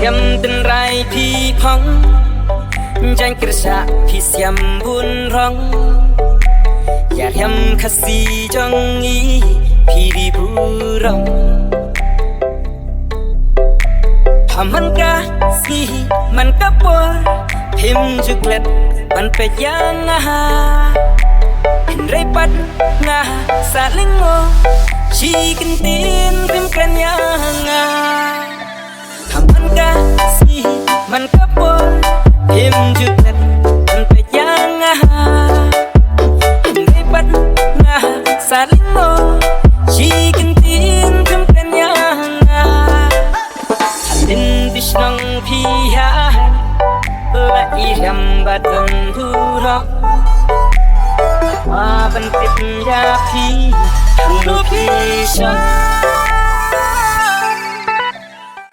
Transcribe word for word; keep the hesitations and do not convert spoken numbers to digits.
Riam tynrai phi phong, jaiñ kyrshah phi siam bun rong. Ïa riam Khasi jong i phi ri burom. Ha man ka sngi man ka por, phim ju klet ban peit ïa nga. Hynrei pat nga sa lyngngoh, shi kyntien phim kren ïa nga. Ha man ka sngi man ka por, phim ju klet ban peit ïa nga. Hynrei pat nga sa lyngngoh, shi kyntien phim kren ïa nga. Hadien phi shnong phi haiñ, la i riam ba don burom. Wa ban tip ïa phi, hangno phi shong.